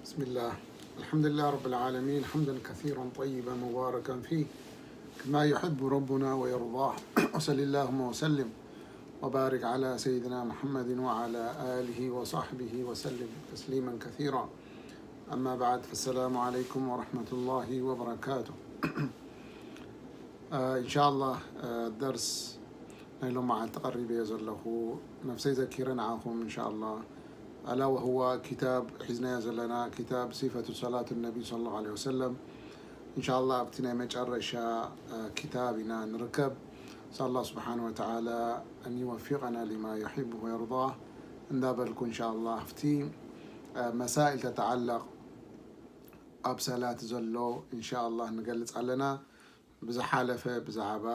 بسم الله. الحمد لله رب العالمين، حمدا كثيرا طيبا مباركا فيه، كما يحب ربنا ويرضاه. وصل اللهم وسلم وبارك على سيدنا محمد وعلى آله وصحبه وسلم تسليما كثيرا. أما بعد، فالسلام عليكم ورحمة الله وبركاته. آه، إن شاء الله، آه، درس ናይ ሎማዓልቲ ቀሪበዮ ዘለኹ፣ ነፍሰይ ዘኪረ ንዓኹም إن شاء الله። ألا وهو كتاب ሒዝናዮ ዘለና كتاب صفة صلاة النبي صلى الله عليه وسلم. إن شاء الله ኣብቲ ናይ መጨረሻ፣ آه، كتاب ኢና ንርከብ. نسأل الله سبحانه وتعالى أن يوفقنا لما يحبه ويرضاه. እንዳበልኩ إن شاء الله ኣብቲ፣ آه، مسائل تتعلق ኣብ ሰላት ዘሎ إن شاء الله ንገልጽ ኣለና። ብዝሓለፈ ብዛዕባ፣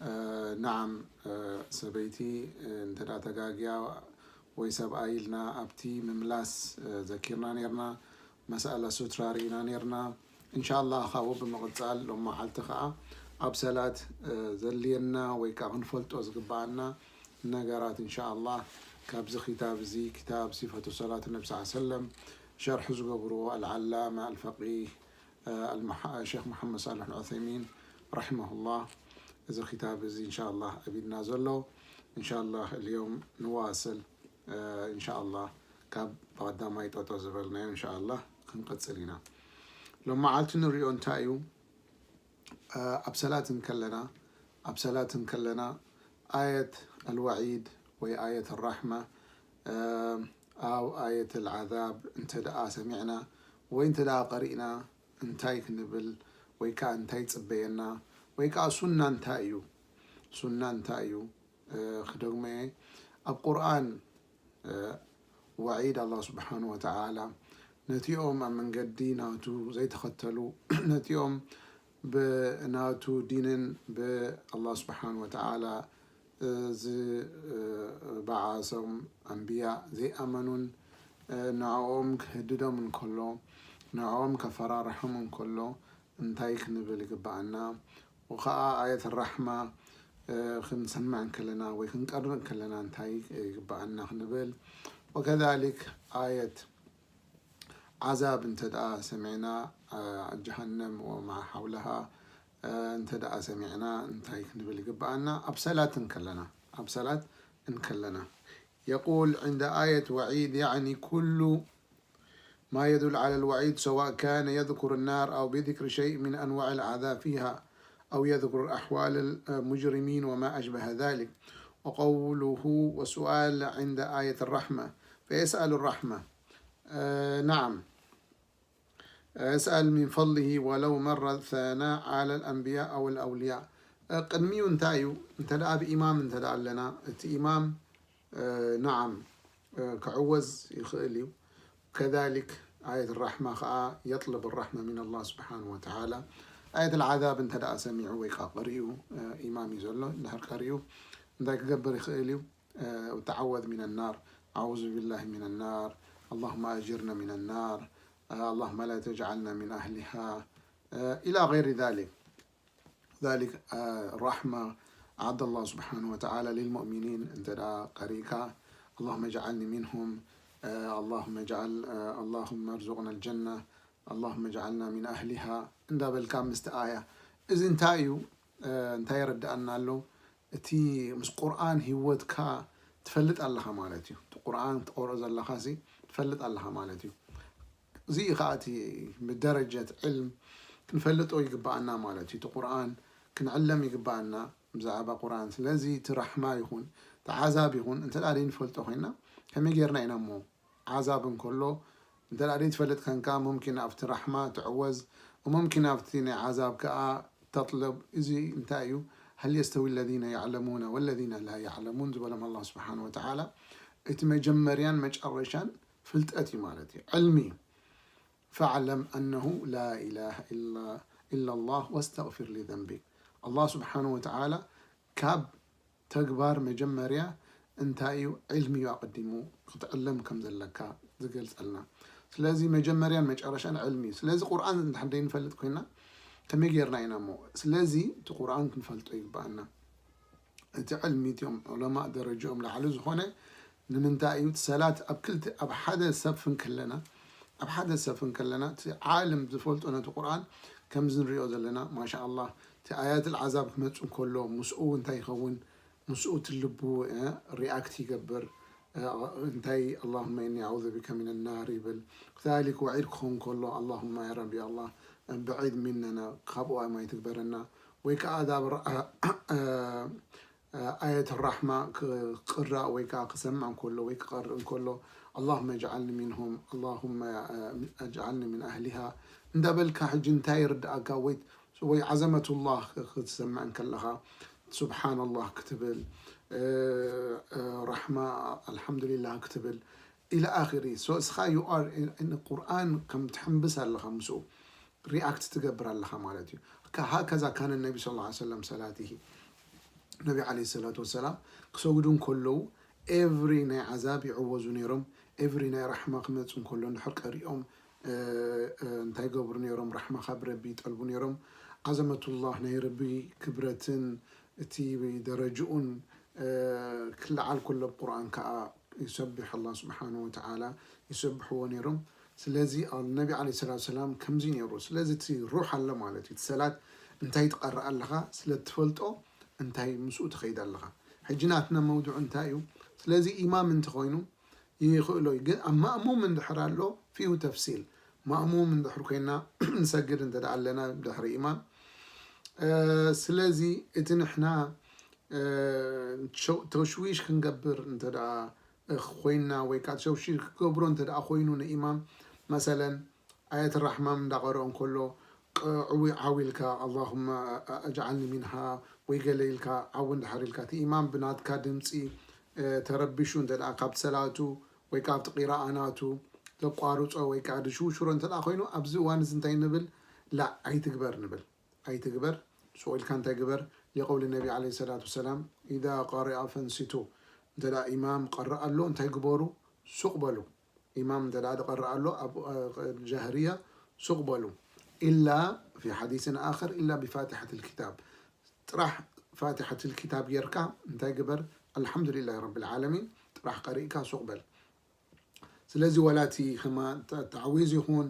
እ፣ ናዓም፣ እ፣ ሰበይቲ፣ እ፣ እንተ ደኣ ተጋግያ ወይ ሰብኣይ ኢልና ኣብቲ ምምላስ፣ እ፣ ዘኪርና ኔርና፣ መሳእላ ሱትራ ርኢና ኔርና። إن شاء الله ካብኡ ብምቕጻል ሎም መዓልቲ ኸኣ ኣብ ሰላት፣ እ፣ ዘድልየና ወይ ከኣ ክንፈልጦ ዝግብኣና ነገራት إن شاء الله ካብዚ ኪታብ እዚ፣ ኪታብ ሲፈቱ ሰላት ነቢ ሰለላሁ ዐለይሂ ወሰለም ሸርሒ ዝገብርዎ ኣልዓላማ ኣልፈቂህ እ፣ ኣልመሓ-፣ ሸኽ መሓመድ ሳልሕ ኣልዑሰይሚን ረሒመሁላህ፣ እዚ ኪታብ እዚ إن شاء الله ኣብ ኢድና ዘሎ። إن شاء الله اليوم نواصل، እ፣ إن شاء الله ካብ ብቐዳማይ ጠጠው ዝበልናዮ إن شاء الله ክንቅጽል ኢና። ሎም መዓልቲ ንሪኦ እንታይ እዩ? እ፣ ኣብ ሰላት እንከለና፣ ኣብ ሰላት እንከለና ኣየት ኣልወዒድ ወይ ኣየት ራሕማ፣ እ፣ ኣው ኣየት ኣልዓዛብ እንተ ደኣ ሰሚዕና ወይ እንተ ደኣ ቀሪእና እንታይ ክንብል ወይ ከኣ እንታይ ይጽበየና ወይ ከኣ ሱና እንታይ እዩ? ሱና እንታይ እዩ? እ፣ ክደግሞ እየ። ኣብ ቁርኣን፣ እ፣ ወዒድ ኣላህ ስብሓን ወተዓላ ነቲኦም ኣብ መንገዲ ናቱ ዘይተኸተሉ፣ ነቲኦም ብናቱ ዲንን ብኣላህ ስብሓን ወተዓላ፣ እ፣ ዝ-፣ እ፣ በዓሶም ኣንብያ ዘይኣመኑን፣ እ፣ ንዕኦም ክህድዶም እንከሎ፣ ንዕኦም ከፈራርሖም እንከሎ እንታይ ክንብል ይግብኣና? ወኸዓ ኣየት ራሕማ፣ እ፣ ክንሰምዕ እንከለና ወይ ክንቀርእ እንከለና እንታይ ይግብኣና ክንብል፣ ወከዛሊክ ኣየት ዓዛብ እንተ ደኣ ሰሚዕና፣ እ፣ ጀሃነም ወማ ሓውለሃ፣ እ፣ እንተ ደኣ ሰሚዕና እንታይ ክንብል ይግብኣና? ኣብ ሰላት እንከለና፣ ኣብ ሰላት እንከለና። يقول عند آية وعيد يعني كل ما يدل على الوعيد، سواء كان يذكر النار أو بذكر شيء من أنواع العذاب فيها، أو يذكر أحوال المجرمين وما أشبه ذلك. وقوله وسؤال عند آية الرحمة، فيسأل الرحمة، آه، نعم، اسأل من فضله ولو مرة ثناء على الأنبياء أو الأولياء. ቅድሚኡ እንታይ እዩ? እንተ ደኣ ብኢማም እንተ ደኣ ኣለና፣ እቲ ኢማም እ፣ ነዓም፣ እ፣ ክዕወዝ ይኽእል እዩ። ከዛሊክ ኣየት ራሕማ ኸዓ የጥልብ ራሕማ ሚን ኣላህ ስብሓን ወተዓላ። ኣየት ልዓዛብ እንተ ደኣ ሰሚዑ ወይ ከዓ ቀሪኡ፣ እ፣ ኢማም እዩ ዘሎ፣ እንድሕር ቀሪኡ እንታይ ክገብር ይኽእል እዩ? እ፣ ተዓወዝ ሚን ናር፣ ኣዑዙ ቢላህ ሚን ናር፣ ኣላሁመ ኣጅርና ሚን ናር፣ እ፣ ኣላሁመ ላ ተጅዓልና ሚን ኣህሊሃ፣ እ፣ ኢላ ገይሪ ዛሊክ። ذلك، آه، رحمة أعد الله سبحانه وتعالى للمؤمنين. እንተ ደኣ ቀሪእካ اللهم اجعلني منهم، آه، اللهم اجعل، آه، اللهم ارزقنا الجنة، اللهم اجعلنا من أهلها እንዳበልካ ምስቲ ኣያ። እዚ እንታይ እዩ? እ፣ እንታይ የረድኣና ኣሎ? እቲ ምስ ቁርኣን ህይወትካ ትፈልጥ ኣለኻ ማለት እዩ። እቲ ቁርኣን ትቐርኦ ዘለኻሲ ትፈልጥ ኣለኻ ማለት እዩ። እዚ እዩ ኸዓ እቲ ብደረጀት ዕልም ክንፈልጦ ይግብኣና ማለት እዩ። እቲ ቁርኣን ክንዕለም ይግብኣና ብዛዕባ ቁርኣን። ስለዚ እቲ ራሕማ ይኹን እቲ ዓዛብ ይኹን እንተ ደኣ ዘይንፈልጦ ኮይና ከመይ ጌርና ኢና እሞ ዓዛብ እንከሎ እንተ ደኣ ዘይትፈልጥ ከንካ ሙምኪን ኣብቲ ራሕማ ትዕወዝ፣ ሙምኪን ኣብቲ ናይ ዓዛብ ከኣ ተጥልብ። እዚ እንታይ እዩ? هل يستوي الذين يعلمون والذين لا يعلمون ዝበሎም ኣላህ ስብሓን ወተዓላ እቲ መጀመርያን መጨረሻን ፍልጠት እዩ ማለት እዩ፣ ዕልሚ እዩ። فاعلم أنه لا إله إلا، إلا الله واستغفر لذنبك. ኣላህ ስብሓን ወተዓላ ካብ ተግባር መጀመርያ እንታይ እዩ? ዕልሚ እዩ ኣቐዲሙ ክትዕለም ከም ዘለካ ዝገልጸልና። ስለዚ መጀመርያን መጨረሻን ዕልሚ እዩ። ስለዚ ቁርኣን እንድሕር ዘይንፈልጥ ኮይና ከመይ ጌርና ኢና እሞ? ስለዚ እቲ ቁርኣን ክንፈልጦ ይግብኣና። እቲ ዕልሚ እቲኦም ዑለማእ ደረጅኦም ላዕሊ ዝኾነ ንምንታይ እዩ? እቲ ሰላት ኣብ ክልተ፣ ኣብ ሓደ ሰፍ እንከለና፣ ኣብ ሓደ ሰፍ እንከለና እቲ ዓለም ዝፈልጦ ነቲ ቁርኣን ከምዚ ንሪኦ ዘለና ማሻ ኣላህ እቲ ኣያት ልዓዛብ ክመፁ እንከሎ ምስኡ እንታይ ይኸውን ምስኡ እቲ ልቡ ሪኣክት ይገብር እንታይ اللهم إني أعوذ بك من النار ይብል كذلك وعيد ክኸውን ከሎ اللهم يا ربي الله بعيد مننا ካብኡ ኣማይ ትግበረና ወይ ከዓ ኣዛብ ኣያት ራሕማ ክቅራእ ወይ ከዓ ክሰምዕ እንከሎ ወይ ክቀርእ እንከሎ اللهم اجعلني منهم اللهم اجعلني من أهلها እንዳበልካ ሕጂ እንታይ ይርድኣካ ወይ ወይ ዓዘመቱላህ ክትሰምዕ እንከለኻ ስብሓንላህ ክትብል ራሕማ ኣልሓምዱሊላህ ክትብል ኢለ ኣኺሪ so እስኻ you are ቁርኣን ከም ትሕምብስ ኣለኻ ምስኡ ሪኣክት ትገብር ኣለኻ ማለት እዩ ሃከዛ ካነ ነቢ ስ ሰለም ሰላትሂ ነቢ ዓለ ሰላት ወሰላም ክሰግዱ እንከለዉ ኤቭሪ ናይ ዓዛብ ይዕወዙ ነይሮም ኤቭሪ ናይ ራሕማ ክመፁ እንከሎ እንድሕር ቀሪኦም እንታይ ገብሩ ነይሮም ራሕማ ካብ ረቢ ይጠልቡ ነይሮም ዓዘመቱላህ ናይ ረቢ ክብረትን እቲ ደረጅኡን ክለዓል ከሎ ቁርኣን ከዓ ይሰብሕ ኣላ ስብሓን ወተዓላ ይሰብሕዎ ነይሮም ስለዚ ነቢ ዓለ ሰላት ሰላም ከምዚ ነይሩ ስለዚ እቲ ሩሕ ኣሎ ማለት እዩ እቲ ሰላት እንታይ ትቐርእ ኣለኻ ስለ ትፈልጦ እንታይ ምስኡ ትኸይድ ኣለኻ ሕጂ ናትና መውድዑ እንታይ እዩ ስለዚ ኢማም እንተኾይኑ ይኽእሎ እዩ ግን ኣብ ማእሙም እንድሕር ኣሎ ፊሁ ተፍሲል ማእሙም እንድሕር ኮይና ንሰግድ እንተ ኣለና ድሕሪ ኢማም ስለዚ እቲ ንሕና ተሽዊሽ ክንገብር እንተ ኮይንና ወይ ከዓ ተሽዊሽ ክገብሮ እንተ ኮይኑ ንኢማም መሰለን ኣያት ራሕማም እንዳቐረኦ እንከሎ ዕዊ ዓው ኢልካ ኣላሁመ ኣጅዓልኒ ሚንሃ ወይ ገለ ኢልካ ዓው እንድሕር ኢልካ እቲ ኢማም ብናትካ ድምፂ ተረቢሹ እንተ ካብቲ ሰላቱ ወይ ካብቲ ቂራኣ ናቱ ዘቋርፆ ወይ ከዓ ድሽውሽሮ እንተ ኮይኑ ኣብዚ እዋን እዚ እንታይ ንብል ላ ኣይትግበር ንብል ኣይትግበር ስቕ ኢልካ እንታይ ግበር ሊቀውሊ ነቢ ዓለ ሰላት ወሰላም ኢዛ ቀሪኣ ፈንሲቱ እንተ ኢማም ቀርእ ኣሎ እንታይ ግበሩ ሱቕ በሉ ኢማም እንተ ድቐርእ ኣሎ ኣብ ጃህርያ ሱቕ በሉ ኢላ ፊ ሓዲስን ኣኸር ኢላ ብፋትሐት ልኪታብ ጥራሕ ፋትሐት ልኪታብ ጌርካ እንታይ ግበር ኣልሓምዱሊላህ ረቢ ልዓለሚን ጥራሕ ቀሪእካ ሱቕ በል ስለዚ ወላ እቲ ከማ ተዕዊዝ ይኹን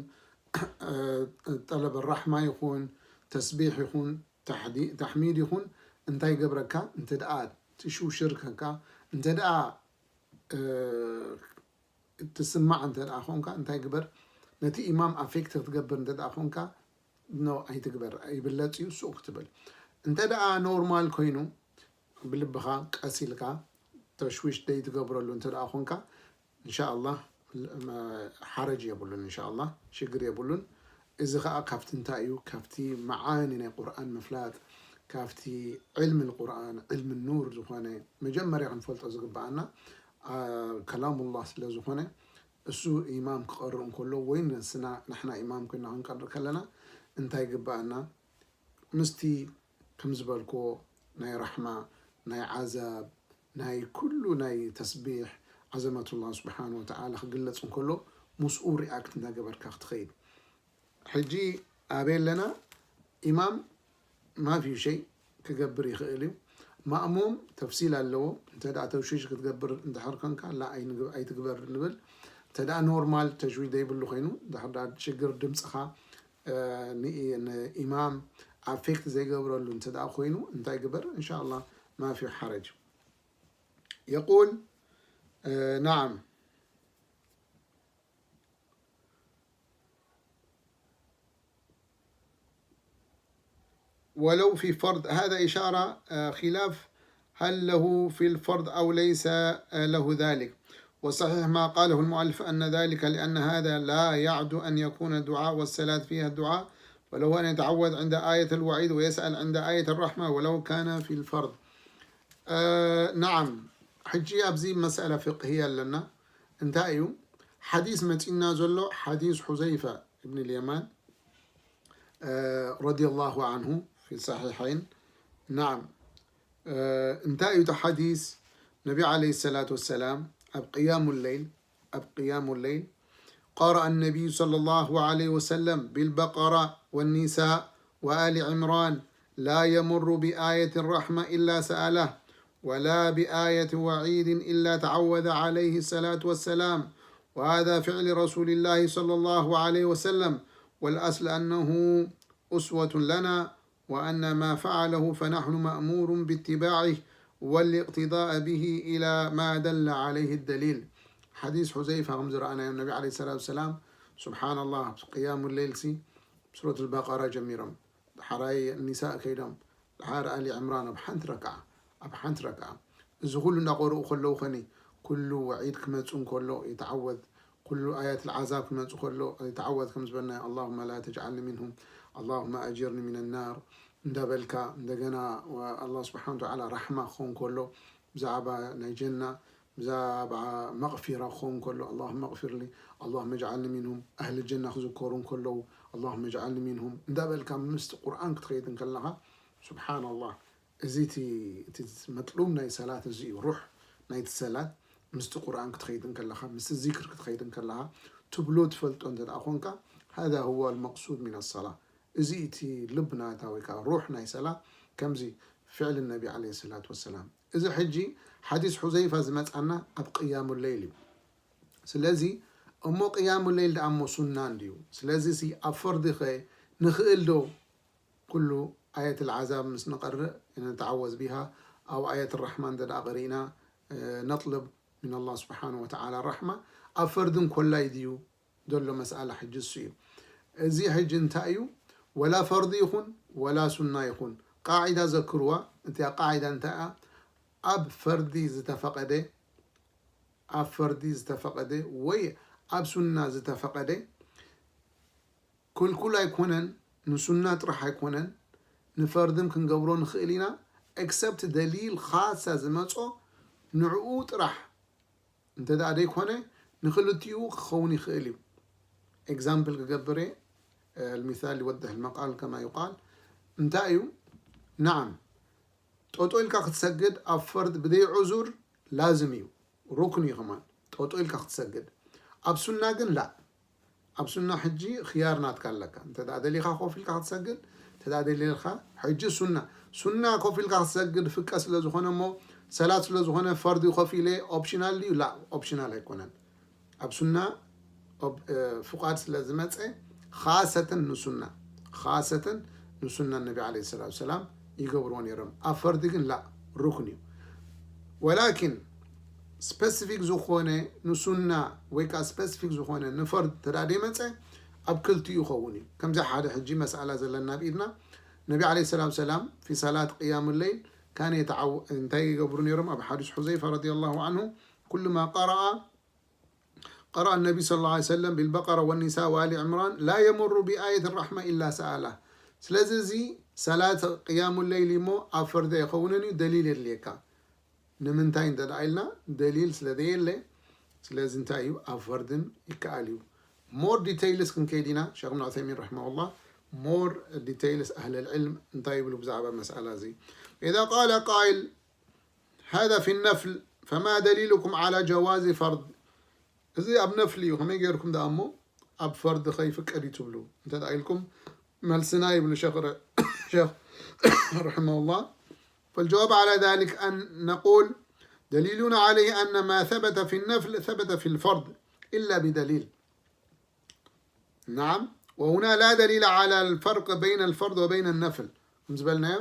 ጠለብ ራሕማ ይኹን ተስቢሕ ይኹን ታሕሚድ ይኹን እንታይ ገብረካ እንተ ደኣ ትሽውሽር ከንካ እንተ ደኣ ትስማዕ እንተ ደኣ ኾንካ እንታይ ግበር ነቲ ኢማም ኣፌክት ክትገብር እንተ ደኣ ኾንካ ኖ ኣይትግበር ይብለጽ እዩ ሱቕ ክትብል እንተ ደኣ ኖርማል ኮይኑ ብልብኻ ቀስ ኢልካ ተሽዊሽ ደይ ትገብረሉ እንተ ደኣ ኾንካ እንሻ ኣላህ ሓረጅ የብሉን እንሻ ኣላህ ሽግር የብሉን እዚ ከዓ ካብቲ እንታይ እዩ ካብቲ መዓኒ ናይ ቁርኣን ምፍላጥ ካብቲ ዕልሚ ቁርኣን ዕልሚ ኑር ዝኾነ መጀመርያ ክንፈልጦ ዝግበኣና ከላሙላህ ስለ ዝኾነ እሱ ኢማም ክቐርእ እንከሎ ወይ ንስና ንሕና ኢማም ኮይና ክንቀርእ ከለና እንታይ ይግበኣና ምስቲ ከም ዝበልክዎ ናይ ራሕማ ናይ ዓዛብ ናይ ኩሉ ናይ ተስቢሕ ዓዘመቱላህ ስብሓን ወተዓላ ክግለፅ እንከሎ ምስኡ ሪኣክት እንዳገበርካ ክትኸይድ ሕጂ ኣበይ ኣለና ኢማም ማፊ ሸይ ክገብር ይኽእል እዩ ማእሙም ተፍሲል ኣለዎ እንተ ደኣ ተሽዊሽ ክትገብር እንድሕር ኮንካ ላ ኣይትግበር ንብል እንተ ደኣ ኖርማል ተሽዊሽ ዘይብሉ ኮይኑ ድሕር ሽግር ድምፅኻ ንኢማም ኣፌክት ዘይገብረሉ እንተ ደኣ ኮይኑ እንታይ ግበር እንሻ ኣላ ማፊ ሓረጅ የቁል ናዓም ولو في فرض هذا إشارة خلاف هل له في الفرض أو ليس له ذلك وصحيح ما قاله المؤلف أن ذلك لأن هذا لا يعد أن يكون الدعاء والصلاة فيها الدعاء فله أن يتعوذ عند آية الوعيد ويسأل عند آية الرحمة ولو كان في الفرض نعم ሕጂ ኣብዚ مسألة فقهية ኣለና እንታይ እዩ ሓዲስ መፂና ዘሎ ሓዲስ ሑዘይፈ እብን ልየማን ረዲ ላሁ ዓንሁ ፊ ሰሒሐይን ናዓም እንታይ እዩ እቲ ሓዲስ ነቢ ዓለይሂ ሰላቱ ወሰላም ኣብ ቅያሙ ለይል ኣብ ቅያሙ ለይል قرأ النبي صلى الله عليه وسلم بالبقرة والنساء وآل عمران لا يمر بآية الرحمة إلا سأله ولا بآية وعيد إلا تعوذ عليه الصلاة والسلام وهذا فعل رسول الله صلى الله عليه وسلم، والأصل أنه أسوة لنا، وأن ما فعله فنحن مأمور باتباعه والاقتداء به إلى ما دل عليه الدليل. حديث حذيفة ከምዚ ረኣናዮ ነቢ عليه الصلاة والسلام، سبحان الله، ቅያሙ ለይልሲ ሱረት البقرة ጀሚሮም፣ ሓራይ ኒሳእ ከይዶም፣ ድሓር ኣሊ ዕምራን ኣብ ሓንቲ ረክዓ፣ ኣብ ሓንቲ ረክዓ። እዚ ኩሉ እንዳቐርኡ ከለዉ ኸኒ፣ ኩሉ ወዒድ ክመጽእ እንከሎ ይተዓወት፣ ኩሉ ኣያት العذاب ክመጽእ ከሎ ይተዓወት፣ ከም ዝበልናዮ፣ اللهم لا تجعلني منهم، اللهم أجرني من النار እንዳበልካ፣ እንደገና ኣላህ ስብሓን ወተዓላ ራሕማ ክኸውን ከሎ፣ ብዛዕባ ናይ ጀና፣ ብዛዕባ መቕፊራ ክኸውን ከሎ፣ اللهم اغفر لي، اللهم اجعلني منهم፣ ኣህሊ ጀና ክዝከሩ እንከለዉ፣ اللهم اجعلني منهم እንዳበልካ ምስቲ ቁርኣን ክትኸይድ እንከለኻ፣ ስብሓን ኣላህ፣ እዚ እቲ፣ እቲ መጥሉብ ናይ ሰላት እዚ እዩ። ሩሕ ናይቲ ሰላት ምስቲ ቁርኣን ክትኸይድ እንከለኻ፣ ምስቲ ዚክር ክትኸይድ እንከለኻ፣ ትብሎ ትፈልጦ እንተ ደኣ ኾንካ፣ هذا هو المقصود من الصلاة። እዚ እቲ ልብ ናታ ወይ ከዓ ሩሕ ናይ ሰላት፣ ከምዚ ፍዕል ነቢ عليه الصلاة والسلام። እዚ ሕጂ ሓዲስ ሑዘይፋ ዝመጻና ኣብ ቅያሙ ለይል እዩ። ስለዚ እሞ ቅያሙ ለይል ደኣ እሞ ሱና እንድዩ። ስለዚ ሲ ኣብ ፈርዲ ኸ ንኽእል ዶ? ኩሉ ኣየት العذاب ምስ ንቐርእ نتعوذ بها፣ ኣብ ኣየት الرحمة እንተ ደኣ ቀሪእና፣ እ፣ نطلب من الله سبحانه وتعالى الرحمة። ኣብ ፈርዲ እንኮላይ ድዩ ዘሎ መስኣላ ሕጂ እሱ እዩ። እዚ ሕጂ እንታይ እዩ? ወላ ፈርዲ ይኹን ወላ ሱና ይኹን፣ ቃዒዳ ዘክርዋ። እቲኣ ቃዒዳ እንታይ እያ? ኣብ ፈርዲ ዝተፈቐደ፣ ኣብ ፈርዲ ዝተፈቐደ ወይ ኣብ ሱና ዝተፈቐደ ክልኩል ኣይኮነን፣ ንሱና ጥራሕ ኣይኮነን፣ ንፈርድም ክንገብሮ ንኽእል ኢና። ኤክሰፕት ደሊል ኻሳ ዝመጾ ንዕኡ ጥራሕ እንተ ደኣ ደይኮነ፣ ንኽልቲኡ ክኸውን ይኽእል እዩ። ኤግዛምፕል ክገብር እየ፣ المثال يوضح المقال كما يقال። እንታይ እዩ? ናዓም፣ ጠጦ ኢልካ ክትሰግድ ኣብ ፈርድ ብደይ ዑዙር ላዝም እዩ፣ ሩክን እዩ ከማን፣ ጠጦ ኢልካ ክትሰግድ። ኣብ ሱና ግን ላ። ኣብ ሱና ሕጂ ኽያር ናትካ ኣለካ። እንተ ደኣ ደሊኻ ኮፍ ኢልካ ክትሰግድ፣ እንተ ደኣ ደሊኻ፣ ሕጂ ሱና፣ ሱና ኮፍ ኢልካ ክትሰግድ ፍቀ ስለ ዝኾነ እሞ፣ ሰላት ስለ ዝኾነ ፈርዲ ኮፍ ኢለ ኦፕሽናል ድዩ? ላ፣ ኦፕሽናል ኣይኮነን። ኣብ ሱና ኦብ-፣ እ፣ ፍቓድ ስለ ዝመጸ፣ ኻሰተን ንሱና፣ ኻሰተን ንሱና ነቢ ዓለይሂ ሰላቱ ወሰላም ይገብርዎ ነይሮም። ኣብ ፈርዲ ግን ላ፣ ሩክን እዩ። ወላኪን ስፐሲፊክ ዝኾነ ንሱና ወይ ከዓ ስፐሲፊክ ዝኾነ ንፈርድ እንተ ደኣ ደይመጸ፣ ኣብ ክልቲኡ ይኸውን እዩ። ከምዚ ሓደ ሕጂ መስኣላ ዘለና ኣብ ኢድና፣ ነቢ ዓለይሂ ሰላቱ ወሰላም ፊ ሰላት ቅያሙ ለይል ካነ የተዓወ-፣ እንታይ ይገብሩ ነይሮም? ኣብ ሓዲስ ሑዘይፋ ረዲየላሁ ዓንሁ፣ ኩሉማ ቀረኣ قرأ النبي صلى الله عليه وسلم بالبقرة والنساء وآل عمران لا يمر بآية الرحمة إلا سأله። ስለዚ እዚ ሰላት ቅያሙ ለይል እሞ ኣብ ፈርዲ ኣይኸውንን እዩ፣ ደሊል የድልየካ። ንምንታይ እንተ ደኣ ኢልና፣ ደሊል ስለ ዘየለ፣ ስለዚ እንታይ እዩ፣ ኣብ ፈርድን ይከኣል እዩ። ሞር ዲቴይልስ ክንከይድ ኢና፣ ሸኽ እብን ዑሰይሚን ረሒመሁላህ ሞር ዲቴይልስ ኣህለል ዕልም እንታይ ይብሉ ብዛዕባ መስኣላ እዚ። إذا قال قائل هذا في النفل، فما دليلكم على جواز فرض؟ እዚ ኣብ ነፍል እዩ፣ ከመይ ገይርኩም ደኣ እሞ ኣብ ፈርዲ ከይፍቀድ እዩ ትብሉ እንተ ደኣ ኢልኩም፣ መልስና ይብሉ ሸኽ ረ-፣ ሸኽ ረሒመሁላህ። فالجواب على ذلك أن نقول دليلنا عليه أن ما ثبت في النفل ثبت في الفرض إلا بدليل. نعم، وهنا لا دليل على الفرق بين الفرض وبين النفل. ከም ዝበልናዮ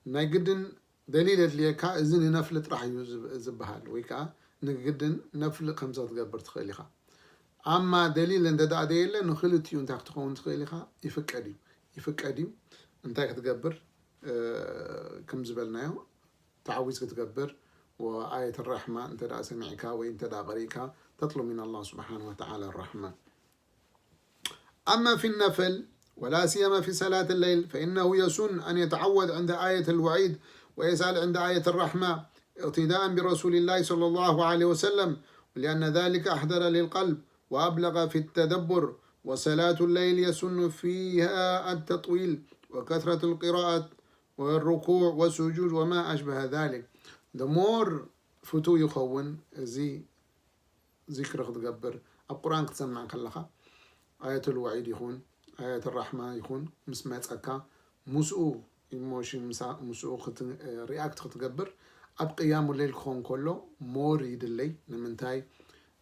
ናይ ግድን ደሊል የድልየካ፣ እዚ ንነፍሊ ጥራሕ እዩ ዝብ-፣ ዝበሃል፣ ወይ ከዓ ንግድን ነፍሊ ከምዚ ክትገብር ትኽእል ኢኻ። ኣማ ደሊል እንተ ደኣ ደየለ፣ ንኽልቲኡ እንታይ ክትኸውን ትኽእል ኢኻ? ይፍቀድ እዩ፣ ይፍቀድ እዩ። እንታይ ክትገብር? እ፣ ከም ዝበልናዮ፣ ተዓዊዝ ክትገብር፣ ወኣየት ራሕማ እንተ ደኣ ሰሚዕካ ወይ እንተ ደኣ ቀሪእካ፣ ተጥሉብ ሚን ኣላህ ስብሓነሁ ወተዓላ ራሕማ። أما في النفل، ولا سيما في صلاة الليل، فإنه يسن أن يتعوذ عند آية الوعيد ويسأل عند آية الرحمة، اقتداء برسول الله صلى الله عليه وسلم، ولأن ذلك أحضر للقلب وأبلغ في التدبر، وصلاة الليل يسن فيها التطويل وكثرة القراءة والركوع والسجود وما أشبه ذلك. The more ፍቱው ይኸውን እዚ ዚክሪ ክትገብር፣ ኣብ ቁርኣን ክትሰምዕ ከለኻ፣ ኣየቱል ወዒድ ይኹን፣ ኣየቱል ራሕማ ይኹን፣ ምስ መጸካ፣ ምስኡ ኢሞሽን፣ ምሳ-፣ ምስኡ ክት-፣ ሪኣክት ክትገብር፣ ኣብ ቅያሙ ሌል ክኸውን ከሎ፣ ሞር ይድለይ። ንምንታይ?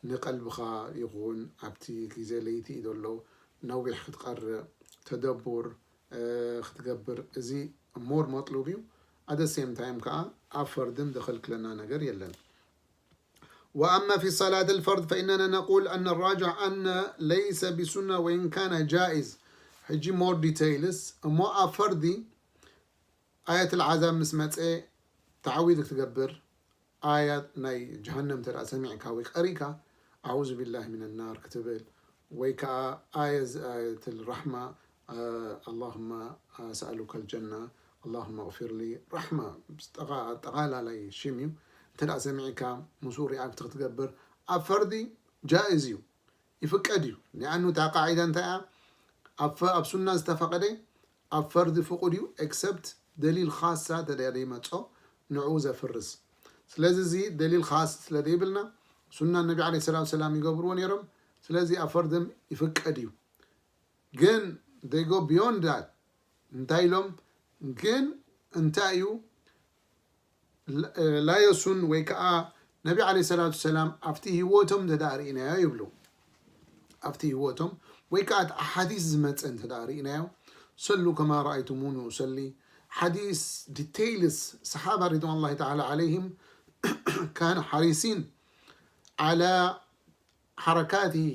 ንቀልብኻ ይኹን ኣብቲ ግዜ ለይቲ ዘሎ ነዊሕ ክትቀርእ ተደቡር ክትገብር እዚ more መጥሉብ እዩ። At the same time ከዓ ኣብ ፈርድም ዘኸልክለና ነገር የለን። وأما في صلاة الفرض فإننا نقول أن الراجح أن ليس بسنة وإن كان جائز. ሕጂ more details እሞ ኣብ ፈርዲ ኣየት ልዓዛብ ምስ መፀ ተዓዊዝ ክትገብር ኣያ ናይ ጀሃነም እንተ ሰሚዕካ ወይ ቀሪካ ኣዑዙ ቢላሂ ሚን ናር ክትብል ወይ ከዓ ኣየት ራሕማ اللهم أسألك الجنة اللهم اغفر لي ራሕማ ኣጠቓላላይ ሽም እዩ። እንተ ሰሚዕካ ምስኡ ሪኣክት ክትገብር ኣብ ፈርዲ ጃእዝ እዩ፣ ይፍቀድ እዩ። ሊኣኑ እታ ቃዒዳ እንታይ እያ? ኣብ ሱና ዝተፈቐደ ኣብ ፈርዲ ፍቑድ እዩ፣ ኤክሰፕት ደሊል ካሳ ተደይመጾ ንዑ ዘፍርስ። ስለዚ እዚ ደሊል ካስ ስለ ዘይብልና ሱና ነቢ ዓለይሂ ሰላቱ ሰላም ይገብርዎ ነይሮም። ስለዚ ኣብ ፈርድም ይፍቀድ እዩ። ግን they go beyond that እንታይ ኢሎም ግን እንታይ እዩ ላየሱን ወይ ከዓ ነቢ ዓለይሂ ሰላቱ ሰላም ኣብቲ ህይወቶም እንተ ደኣ ርኢናዮ ይብሉ። ኣብቲ ህይወቶም ወይ ከዓ እቲ ኣሓዲስ ዝመፀ እንተ ደኣ ርኢናዮ ሰሉ ከማ ረኣይቱሙኒ ኡሰሊ ሓዲስ ዲቴይልስ ሰሓባ ሪድዋን ላሂ ተዓላ ዓለይሂም ካነ ሓሪሲን ዓላ حركاته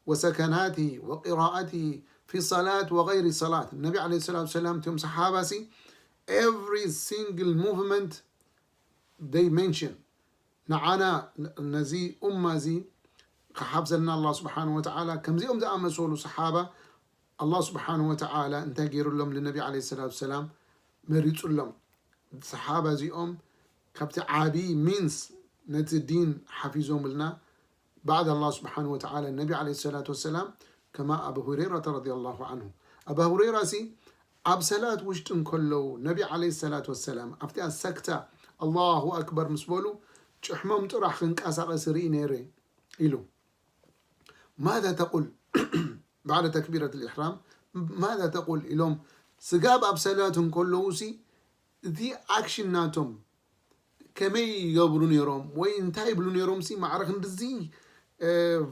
وسكناته وقراءته في صلاة وغير صلاة النبي عليه الصلاة والسلام تيوم صحابة سي every single movement they mention نعانا نزي أمة زي كحافظنا الله سبحانه وتعالى كم زي أم زي أمة سولو صحابة الله سبحانه وتعالى انت جير لهم للنبي عليه الصلاة والسلام مريت لهم صحابة زي أم كبت عابي مينس نتي الدين حفيظهم لنا بعد الله سبحانه وتعالى النبي عليه الصلاة والسلام كما أبو هريرة رضي الله عنه أبو هريرة سي ኣብ ሰላት ውሽጢ እንከለዉ ነቢ ዓለይሂ ሰላቱ ወሰላም ኣብቲ ኣሰክታ ኣላሁ ኣክበር ምስ በሉ ጭሕሞም ጥራሕ ክንቀሳቐስ ርኢ ነይረ ኢሉ ማذا ተቁል بعد ተክቢረት ልኢሕራም ማذا ተቁል ኢሎም ስጋብ ኣብ ሰላት እንከለዉ ሲ እቲ ኣክሽን ናቶም ከመይ ይገብሩ ነይሮም ወይ እንታይ ይብሉ ነይሮም ሲ ማዕረ ክንድዚ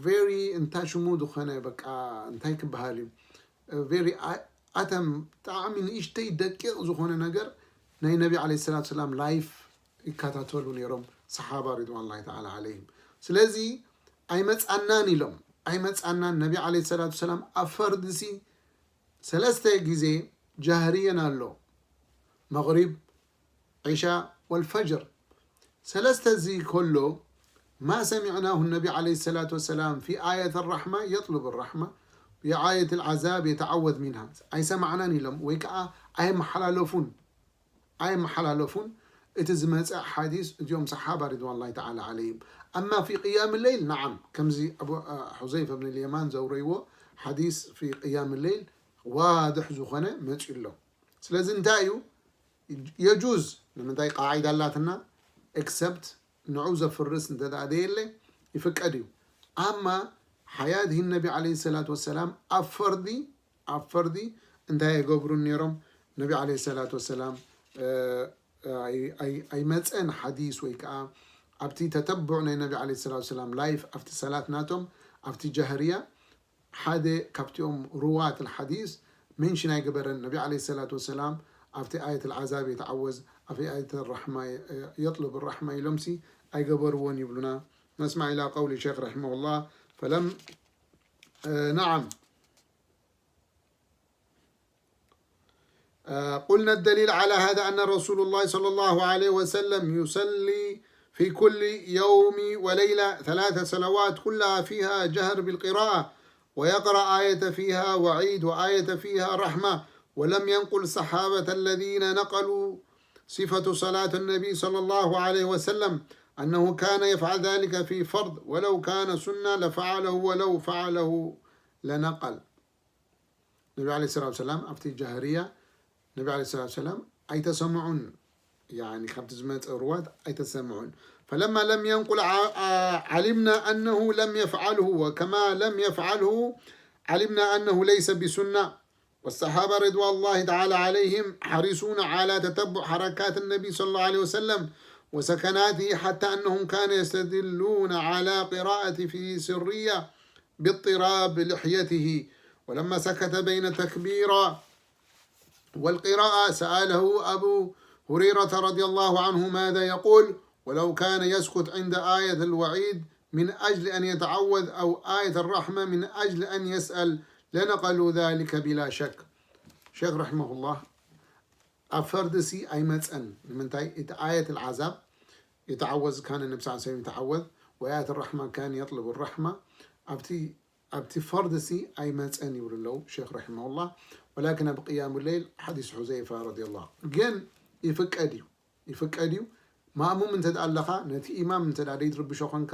ቨሪ እንታይ ሽሙ ዝኾነ በቃ እንታይ ክበሃል እዩ ቨሪ ኣተም ብጣዕሚ ንእሽተይ ደቂቕ ዝኾነ ነገር ናይ ነቢ ዓለይሂ ሰላቱ ሰላም ላይፍ ይከታተሉ ነይሮም ሰሓባ ሪድዋን ላሂ ተዓላ ዓለይሂም። ስለዚ ኣይመፃናን ኢሎም ኣይመፃናን ነቢ ዓለይሂ ሰላቱ ሰላም ኣብ ፈርድሲ ሰለስተ ግዜ ጃህርየን ኣሎ መቕሪብ ዒሻ ወልፈጅር ሰለስተ እዚ ከሎ ما سمعناه النبي عليه الصلاة والسلام في آية الرحمة يطلب الرحمة وآية العذاب يتعوذ منها ኣይሰማዕናን ኢሎም ወይ ከዓ ኣይመሓላለፉን ኣይመሓላለፉን እቲ ዝመፀ ሓዲስ እዚኦም ሰሓባ ሪድዋን ላሂ ተዓላ ዓለይሂም أما في قيام الليل نعم ከምዚ ኣቡ አ፣ ሑዘይፈ ብን ልየማን ዘውረይዎ ሓዲስ في قيام الليل ዋድሕ ዝኾነ መፂኡ ኣሎ ስለዚ እንታይ እዩ የጁዝ ንምንታይ ቃዒዳ ኣላትና ኤክሰፕት ንዑ ዘፍርስ እንተ ደኣ ደየለ ይፍቀድ እዩ ኣማ ሓያት ህን ነቢ ዓለይሂ ሰላቱ ወሰላም ኣብ ፈርዲ ኣብ ፈርዲ እንታይ የገብሩን ነይሮም ነቢ ዓለይሂ ሰላቱ ወሰላም ኣይመፀን ሓዲስ ወይ ከዓ ኣብቲ ተተብዕ ናይ ነቢ ዓለይሂ ሰላቱ ወሰላም ላይፍ ኣብቲ ሰላት ናቶም ኣብቲ ጃህርያ ሓደ ካብቲኦም ሩዋት ልሓዲስ ሜንሽን ኣይገበረን ነቢ ዓለይሂ ሰላቱ ወሰላም ኣብቲ ኣየት ልዓዛብ የተዓወዝ ኣብቲ ኣየት ራሕማ የጥሉብ ራሕማ ኢሎምሲ ኣይገበርዎን ይብሉና ነስማዕ ኢላ ቀውሊ ሸክ ረሒመሁላህ ፈለም ነዓም قلنا الدليل على هذا أن رسول الله صلى الله عليه وسلم يصلي في كل يوم وليلة ثلاث صلوات كلها فيها جهر بالقراءة ويقرأ آية فيها وعيد وآية فيها رحمة ولم ينقل الصحابة الذين نقلوا صفة صلاة النبي صلى الله عليه وسلم أنه كان يفعل ذلك في فرض ولو كان سنة لفعله ولو فعله لنقل ነቢ ዓለይሂ ሰላቱ ወሰላም ኣብቲ ጃህርያ ነቢ ዓለይሂ ሰላቱ ወሰላም ኣይተሰምዑን يعني ካብቲ ዝመፀ ሩዋት ኣይተሰምዑን فلما لم ينقل علمنا أنه لم يفعله وكما لم يفعله علمنا أنه ليس بسنة والصحابة رضوان الله تعالى عليهم حريصون على تتبع حركات النبي صلى الله عليه وسلم وسكناته، حتى أنهم كانوا يستدلون على قراءة في سرية باضطراب لحيته، ولما سكت بين التكبيرة والقراءة سأله أبو هريرة رضي الله عنه ماذا يقول، ولو كان يسكت عند آية الوعيد من أجل أن يتعوذ، أو آية الرحمة من أجل أن يسأل، لنقلوا ذلك بلا شك. شيخ رحمه الله، ኣብ ፈርዲ ሲ ኣይመጸን። ንምንታይ? እቲ ኣየት العذاب يتعوذ كان النبي صلى الله عليه وسلم يتعوذ، وآية الرحمة كان يطلب الرحمة። ኣብቲ ኣብቲ ፈርዲ ሲ ኣይመጸን ይብሉ ኣለዉ ሼክ ረሒመሁላህ። ወላኪን ኣብ ቅያሙ ለይል ሓዲስ ሑዘይፋ ረዲየላሁ ግን ይፍቀድ እዩ፣ ይፍቀድ እዩ። ማእሙም እንተ ደኣ ኣለኻ፣ ነቲ ኢማም እንተ ደኣ ደይትርብሾ ኾንካ፣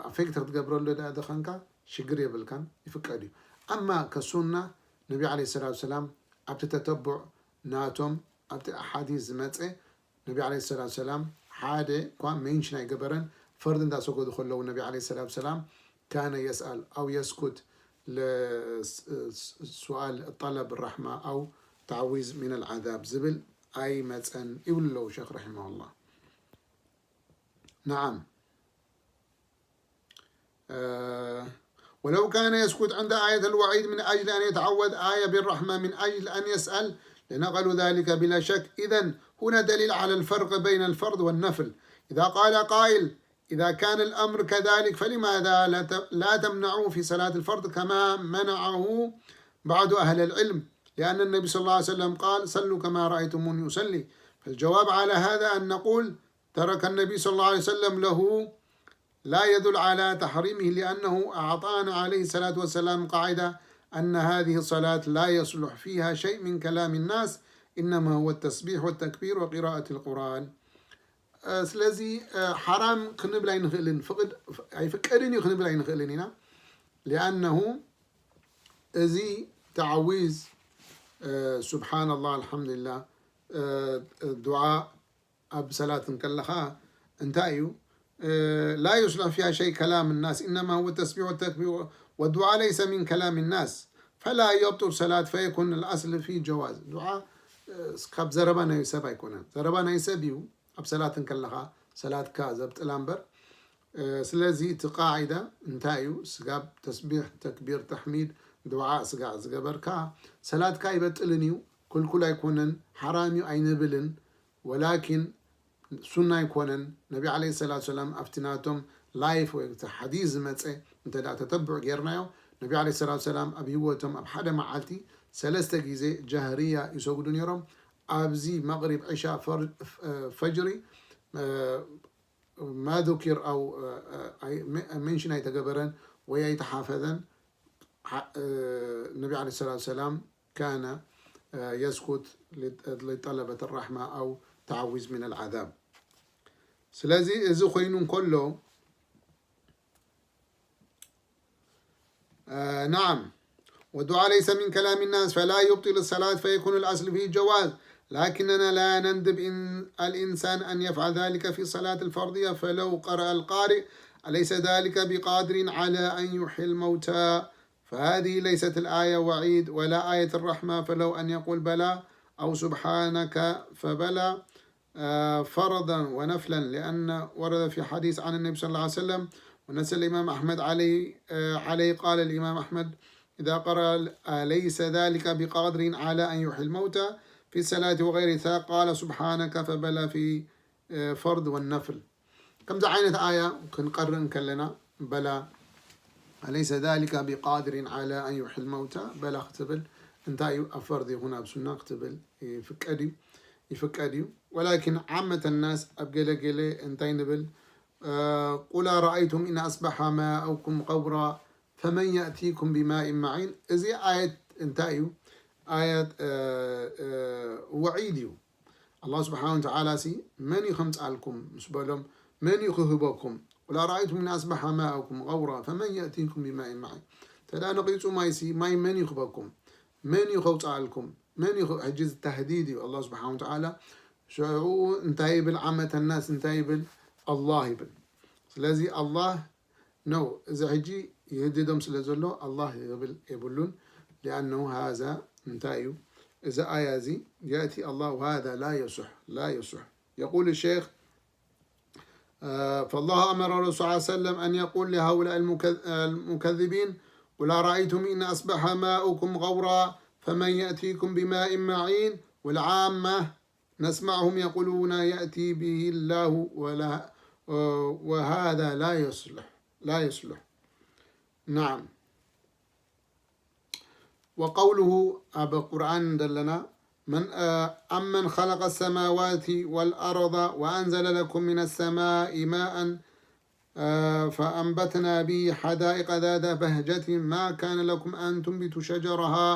ኣፌክት ክትገብረሉ ደኣ ደኸንካ ሽግር የብልካን፣ ይፍቀድ እዩ። ኣማ ከሱና ነቢ ዓለይሂ ሰላቱ ሰላም ኣብቲ ተተቡዕ ናቶም ኣብቲ ኣሓዲስ ዝመጸ ነቢ ዓለይሂ ሰላቱ ሰላም ሓደ እኳ ሜንሽን ኣይገበረን። ፈርድ እንዳሰገዱ ከለዉ ነቢ ዓለይሂ ሰላቱ ሰላም ካነ የስኣል ኣው የስኩት ለሱኣል ጠለብ ራሕማ ኣው ተዕዊዝ ሚነል ዓዛብ ዝብል ኣይመጸን ይብሉ ኣለዉ ሸክ ረሒመሁላህ። ነዓም። آه، ولو كان يسكت عند آية الوعيد من أجل أن يتعوذ، آية بالرحمة من أجل أن يسأل، لنقلوا ذلك بلا شك. إذن هنا دليل على الفرق بين الفرض والنفل. إذا قال قائل: إذا كان الأمر كذلك، فلماذا لا ت-، لا تمنعوا في صلاة الفرض كما منعه بعض أهل العلم؟ لأن النبي صلى الله عليه وسلم قال: صلوا كما رأيتموني أصلي. فالجواب على هذا أن نقول: ترك النبي صلى الله عليه وسلم له لا يدل على تحريمه، لأنه أعطانا عليه الصلاة والسلام قاعدة أن هذه الصلاة لا يصلح فيها شيء من كلام الناس، إنما هو التسبيح والتكبير وقراءة القرآن. ስለዚ ሓራም ክንብል ኣይንኽእልን፣ ፍቕድ ኣይፍቀድን እዩ ክንብል ኣይንኽእልን ኢና። ሊኣነሁ እዚ ተዓዊዝ ስብሓንላህ፣ ኣልሓምዱሊላህ፣ ዱዓ ኣብ ሰላት እንከለኻ እንታይ እዩ? لا يصلح فيها شيء كلام الناس، إنما هو التسبيح والتكبير، والدعاء ليس من كلام الناس، فلا يبطل صلاة، فيكون الأصل في جواز. ዱዓ ካብ ዘረባ ናይ ሰብ ኣይኮነን። ዘረባ ናይ ሰብ እዩ ኣብ ሰላት እንከለኻ ሰላትካ ዘብጥላ እምበር። ስለዚ እቲ ቃዒዳ እንታይ እዩ? ስጋብ ተስቢሕ፣ ተክቢር፣ ተሕሚድ፣ ዱዓ ስጋዕ ዝገበርካ ሰላትካ ኣይበጥልን እዩ። ኩልኩል ኣይኮነን፣ ሓራም እዩ ኣይንብልን። ወላኪን ሱና ኣይኮነን። ነቢ ዓለይሂ ሰላቱ ሰላም ኣብቲ ናቶም ላይፍ ወይ እቲ ሓዲስ ዝመፀ እንተ ደኣ ተተብዑ ጌርናዮ፣ ነቢ ዓለይሂ ሰላቱ ሰላም ኣብ ህይወቶም ኣብ ሓደ መዓልቲ ሰለስተ ግዜ ጃህርያ ይሰግዱ ነይሮም። ኣብዚ መቕሪብ፣ ዕሻ፣ ፈር-፣ ፈጅሪ ማ ذكر ኣው ሜንሽን ኣይተገበረን ወይ ኣይተሓፈዘን። ነቢ ዓለይሂ ሰላቱ ሰላም كان يسكت لطلبة الرحمة أو تعويذ من العذاب. ስለዚ እዚ ኮይኑ እንከሎ نعم، والدعاء ليس من كلام الناس فلا يبطل الصلاة فيكون الأصل فيه الجواز، لكننا لا نندب إن الإنسان أن يفعل ذلك في الصلاة الفرضية، فلو قرأ القارئ أليس ذلك بقادر على أن يحيي الموتى، فهذه ليست الآية وعيد ولا آية الرحمة، فلو أن يقول بلى أو سبحانك فبلى، فرضا ونفلا، لأن ورد في حديث عن النبي صلى الله عليه وسلم، ونص الإمام أحمد عليه، عليه، قال الإمام أحمد: إذا قرأ أليس ذلك بقادر على أن يحيي الموتى في الصلاة وغير ذلك، قال سبحانك فبلى في فرض والنفل. ከምዚ ዓይነት ኣያ ክንቀርእ እንከለና በላ أليس ذلك بقادر على أن يحيي الموتى በላ ክትብል እንታይ እዩ? ኣብ ፈርድ ይኹን ኣብ ሱና ክትብል ይፍቀድ እዩ፣ ይፍቀድ እዩ። ወላኪን ዓመተ ናስ ኣብ ገለ ገለ እንታይ ንብል? قل أرأيتم إن أصبح ماؤكم غورا فمن يأتيكم بماء معين። እዚ ኣየት እንታይ እዩ? ኣየት ወዒድ እዩ። ኣላህ ስብሓን ወተዓላ ሲ መን እዩ ከምፅኣልኩም ምስ በሎም፣ መን እዩ ክህበኩም? قل أرأيتم إن أصبح ماؤكم غورا فمن يأتيكم بماء معين። ተዳ ነቂፁ ማይ ሲ ማይ መን እዩ ክበኩም? መን እዩ ከውፅኣልኩም? መን እዩ ክብ-፣ ሕጂ እዚ ተህዲድ እዩ። ኣላህ ስብሓን ወተዓላ ሽዑ እንታይ ይብል? ዓመተ ናስ እንታይ ይብል? ኣላህ ይብል። ስለዚ ኣላህ ነው። እዚ ሕጂ ይህድዶም ስለ ዘሎ ኣላህ ይብል የብሉን። ሊኣነሁ ሃዛ እንታይ እዩ? እዚ ኣያ እዚ የእቲ ኣላህ ወሃዛ ላ የሱሕ፣ ላ የሱሕ። የቁል ሼክ آه، فالله أمر الرسول صلى الله عليه وسلم أن يقول لهؤلاء المكذ-، المكذبين: قل أرأيتم إن أصبح ماؤكم غورا فمن يأتيكم بماء معين. والعامة نسمعهم يقولون: يأتي به الله ولا، وهذا لا يصلح، لا يصلح. نعم. وقوله ኣብ ቁርኣን ደለና من، آه، أمن خلق السماوات والأرض وأنزل لكم من السماء ماء، آه، فأنبتنا به حدائق ذات بهجة ما كان لكم أن تنبتوا شجرها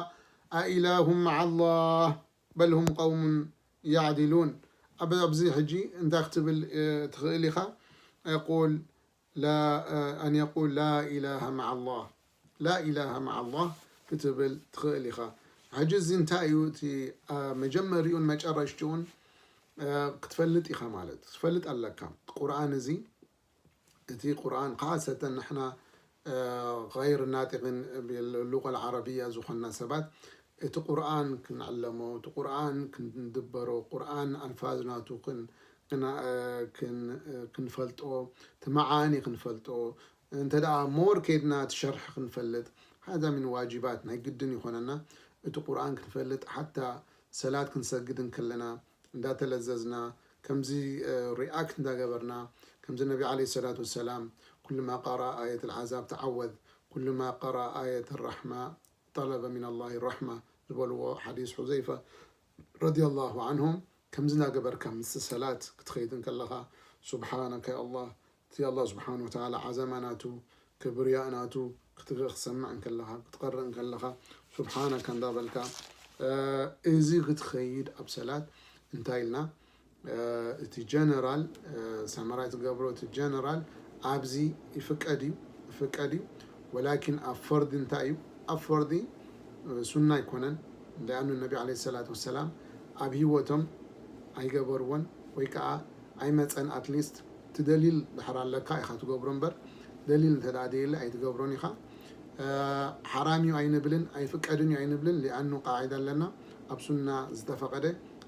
أإله مع الله بل هم قوم يعدلون. ኣብ-، ኣብዚ ሕጂ እንታይ ክትብል፣ እ፣ ትኽእል ኢኻ? يقول لا، آه، أن يقول لا إله مع الله. لا إله مع الله ክትብል ትኽእል ኢኻ። ሕጂ እዚ እንታይ እዩ? እቲ፣ አ፣ መጀመሪኡን መጨረሽትኡን፣ አ፣ ክትፈልጥ ኢኻ ማለት። ክትፈልጥ ኣለካ። ቁርኣን እዚ፣ እቲ ቁርኣን፣ ካሰተን ንሕና፣ አ፣ غير ناطقين باللغة العربية ዝኾንና ሰባት፣ እቲ ቁርኣን ክንዕለሞ፣ እቲ ቁርኣን ክንድበሮ፣ ቁርኣን ኣልፋዝ ናቱ ክን-፣ ክና-፣ እ፣ ክን-፣ እ፣ ክንፈልጦ፣ እቲ መዓኒ ክንፈልጦ፣ እንተ ደኣ more ከይድና እቲ ሸርሒ ክንፈልጥ፣ هذا من واجبات፣ ናይ ግድን ይኾነና። እቲ ቁርኣን ክንፈልጥ፣ ሓታ ሰላት ክንሰግድ እንከለና፣ እንዳተለዘዝና፣ ከምዚ፣ እ፣ react እንዳገበርና፣ ከምዚ ነቢ ዓለይሂ ሰላቱ ወሰላም፣ ኩሉ ማ ቀረአ ኣየት ኣልዓዛብ ተዓወዝ፣ ኩሉ ማ ቀረአ ኣየት ኣራሕማ ጠለበ ሚን ኣላሂ ራሕማ ዝበልዎ ሓዲስ ሑዘይፈ ረዲየላሁ ዓንሁም፣ ከምዚ እናገበርካ ምስ ሰላት ክትኸይድ እንከለኻ፣ ሱብሓነከ ያ ኣላህ፣ እቲ ኣላህ ስብሓነ ወተዓላ ዓዘማ ናቱ፣ ክብርያእ ናቱ ክትርኢ ክትሰምዕ እንከለኻ፣ ክትቐርእ እንከለኻ፣ ሱብሓነከ እንዳበልካ፣ እ፣ እዚ ክትኸይድ ኣብ ሰላት እንታይ ኢልና፣ እ፣ እቲ ጀነራል፣ እ፣ ሳመራይ ትገብሮ፣ እቲ ጀነራል ኣብዚ ይፍቀድ እዩ፣ ይፍቀድ እዩ። ወላኪን ኣብ ፈርዲ እንታይ እዩ? ኣብ ፈርዲ፣ እ፣ ሱና ኣይኮነን። ሊኣኑ ነቢ ዓለይሂ ሰላቱ ወሰላም ኣብ ህይወቶም ኣይገበርዎን ወይ ከዓ ኣይመፀን። ኣትሊስት እቲ ደሊል ድሕር ኣለካ ኢኻ ትገብሮ እምበር፣ ደሊል እንተ ደኣ ደየለ ኣይትገብሮን ኢኻ። እ፣ ሓራም እዩ ኣይንብልን፣ ኣይፍቀድን እዩ ኣይንብልን። ሊኣኑ ቃዒዳ ኣለና፣ ኣብ ሱና ዝተፈቐደ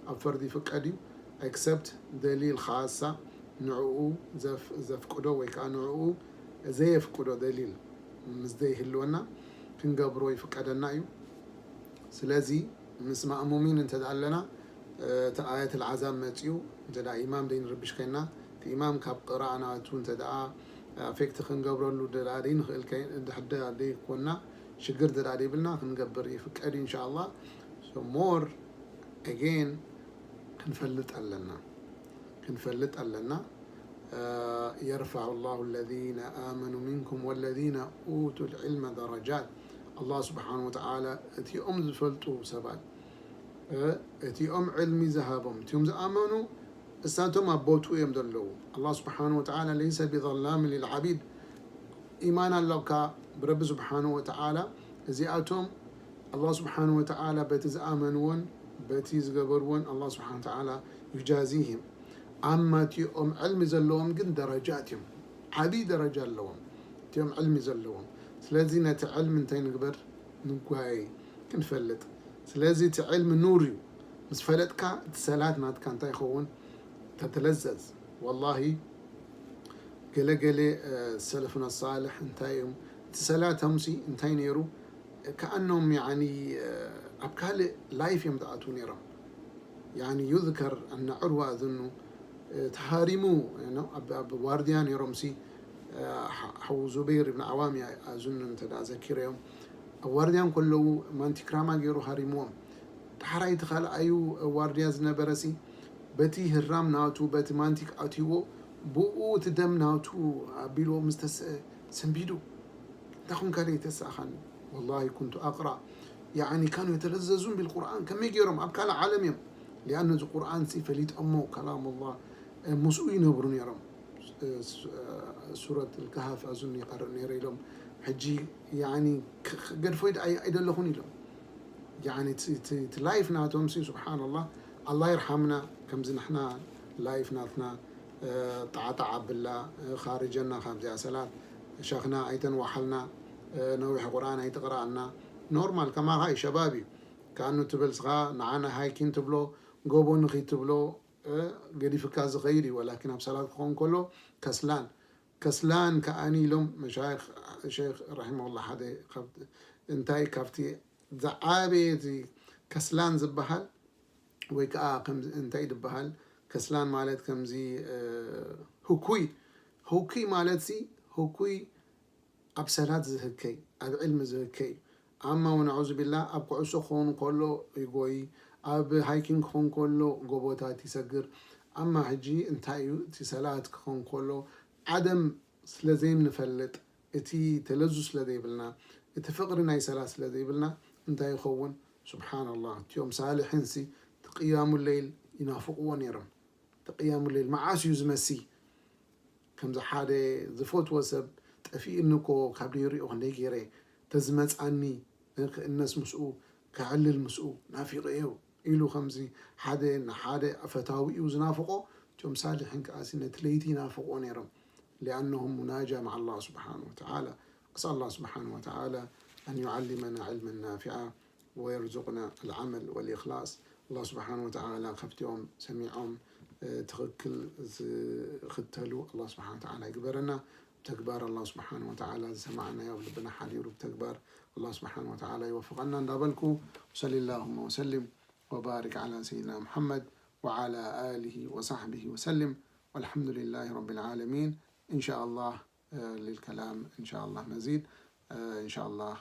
ኣብ ፈርዲ ይፍቀድ እዩ። ኤክሰፕት ደሊል ኻሳ ንዕኡ ዘፍ-፣ ዘፍቅዶ ወይ ከዓ ንዕኡ ዘየፍቅዶ ደሊል ምስ ዘይህልወና ክንገብሮ ይፍቀደና እዩ። ስለዚ ምስ ማእሙሚን እንተ ደኣ ኣለና፣ እ፣ እቲ ኣየት ኣልዓዛብ መፅዩ እንተ ደኣ ኢማም ደይንርብሽ ኮይንና፣ እቲ ኢማም ካብ ቅራእ ናቱ እንተ ደኣ ኣፌክት ክንገብረሉ ደኣ ደይንኽእል ከይ-፣ እንድሕር ደኣ ደይኮንና፣ ሽግር እንተ ደኣ ደይብልና ክንገብር ይፍቀድ እዩ፣ ኢንሻኣላህ። So more again ክንፈልጥ ኣለና፣ ክንፈልጥ ኣለና። እ፣ የርፈዑ ላሁ ለዚነ ኣመኑ ሚንኩም ወለዚነ ኡቱ ልዕልመ ደረጃት። ኣላህ ስብሓነ ወተዓላ እቲኦም ዝፈልጡ ሰባት፣ እ፣ እቲኦም ዕልሚ ዝሃቦም፣ እቲኦም ዝኣመኑ፣ እሳቶም ኣብ ቦትኡ እዮም ዘለዉ። ኣላህ ስብሓነ ወተዓላ ለይሰ ቢዘላም ሊልዓቢድ። ኢማን ኣለካ ብረቢ ስብሓነ ወተዓላ፣ እዚኣቶም ኣላህ ስብሓነ ወተዓላ በቲ ዝኣመንዎን በቲ ዝገበርዎን ኣላህ ስብሓነ ወተዓላ ዩጃዚህም። ኣማ እቲኦም ዕልሚ ዘለዎም ግን ደረጃት እዮም፣ ዓብዪ ደረጃ ኣለዎም እቲኦም ዕልሚ ዘለዎም። ስለዚ ነቲ ዕልሚ እንታይ ንግበር? ንጓየ፣ ክንፈልጥ። ስለዚ እቲ ዕልሚ ኑር እዩ። ምስ ፈለጥካ እቲ ሰላት ናትካ እንታይ ይኸውን? ተተለዘዝ። ወላሂ ገለ ገለ፣ እ፣ ሰለፍና ሳልሕ እንታይ እዮም? እቲ ሰላቶምሲ እንታይ ነይሩ? ከኣኖም ያኒ፣ እ፣ ኣብ ካልእ ላይፍ እዮም ዝኣትዉ ነይሮም። ያኒ ዩዝከር ኣነ ዑርዋ ኣዝኑ፣ እ፣ ተሃሪሙ፣ ኖ፣ ኣብ፣ ኣብ ዋርድያ ነይሮምሲ፣ እ፣ ሓ-፣ ሓው ዙበይር እብን ዓዋም እያ ኣዝኑ እንተ ደኣ ዘኪረዮም። ኣብ ዋርድያ እንከለዉ ማንቲክራማ ገይሩ ሃሪምዎም። ዳሕራይ እቲ ካልኣዩ ዋርድያ ዝነበረሲ በቲ ህራም ናቱ፣ በቲ ማንቲክ ኣትይዎ፣ ብኡ እቲ ደም ናቱ ኣቢልዎ ምስ ተስአ ሰንቢዱ። እንታይ ኾንካ ደይ ተስኣኻኒ? ወላሂ ኩንቱ ኣቅራ። ያዕኒ ካኑ የተለዘዙን ቢልቁርኣን። ከመይ ገይሮም? ኣብ ካልእ ዓለም እዮም። ሊኣኑ እዚ ቁርኣንሲ ፈሊጦሞ፣ ከላሙላህ፣ እ፣ ምስኡ ይነብሩ ነይሮም። እ፣ ሱ-፣ እ፣ ሱረት ልካሃፍ ኣዝኑ ይቐርእ ነይረ ኢሎም። ሕጂ ያዕኒ ክ-፣ ክገድፎ ይድ-፣ ኣይ-፣ ኣይደለኹን ኢሎም። ያዕኒ እቲ፣ እቲ፣ እቲ ላይፍ ናቶም ሲ፣ ሱብሓነላህ፣ ኣላህ ይርሓምና፣ ከምዚ ንሕና ላይፍ ናትና፣ እ፣ ጣዕጣዕ ኣብላ፣ እ፣ ኻርጀና ካብዚኣ ሰላት፣ ሸኽና ኣይተንዋሓልና፣ እ፣ ነዊሕ ቁርኣን ኣይትቕረኣልና። ኖርማል፣ ከማኻ እዩ፣ ሸባብ እዩ። ከኣኑ ትብል ስኻ፣ ንዓና ሃይኪን ትብሎ፣ ጎቦ ንኺድ ትብሎ፣ ገዲፍካ ዝኸይድ እዩ። ወላኪን ኣብ ሰላት ክኸውን ከሎ ከስላን ከስላን ከኣኒ ኢሎም መሻይኽ ሸይኽ ረሒመሁላ ሓደ እንታይ ካብቲ ዝዓበየ እቲ ከስላን ዝበሃል ወይ ከዓ እንታይ ዝበሃል ከስላን ማለት ከምዚ ህኩይ ህኩይ ማለት ሲ ህኩይ ኣብ ሰላት ዝህከይ ኣብ ዕልሚ ዝህከይ እዩ። ኣማ ወነዑዙ ቢላ ኣብ ኩዕሶ ክኸውን ከሎ ይጎይ፣ ኣብ ሃይኪንግ ክኸውን ከሎ ጎቦታት ይሰግር። ኣማ ሕጂ እንታይ እዩ እቲ ሰላት ክኸውን ከሎ ዓደም ስለ ዘይንፈልጥ እቲ ተለዙ ስለ ዘይብልና እቲ ፍቕሪ ናይ ሰላት ስለ ዘይብልና እንታይ ይኸውን? ስብሓንላህ እቲኦም ሳልሒን ሲ ትቅያሙ ለይል ይናፍቅዎ ነይሮም። ትቅያሙ ለይል መዓስ እዩ ዝመሲ? ከምዚ ሓደ ዝፈትዎ ሰብ ጠፊእኒ እኮ ካብ ነይሩ እዩ ክንደይ ገይረ ተዝመፃኒ ክእነስ ምስኡ ከዕልል ምስኡ ናፊቀዮ ኢሉ ከምዚ ሓደ ንሓደ ፈታዊ እዩ ዝናፍቆ። እቶም ሳልሒን ከኣሲ ነቲ ለይቲ ይናፍቆ ነይሮም። لأنهم مناجاة مع الله سبحانه وتعالى. أسأل الله سبحانه وتعالى أن يعلمنا علما نافعا ويرزقنا العمل والإخلاص. الله سبحانه وتعالى ካብቲኦም ሰሚዖም ትኽክል ዝኽተሉ الله سبحانه وتعالى ይግበረና። ብተግባር الله سبحانه وتعالى ዝሰማዕናዮ ኣብ ልብና ሓዲሩ ብተግባር الله سبحانه وتعالى ይወፍቐና እንዳበልኩ وصل اللهم وسلم وبارك على سيدنا محمد وعلى آله وصحبه وسلم والحمد لله رب العالمين. إن شاء الله للكلام إن شاء الله مزيد. إن شاء الله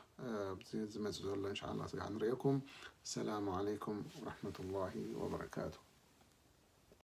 ዝመፅእ ዘሎ إن شاء الله ስጋዕ ንርእየኩም. السلام عليكم ورحمة الله وبركاته.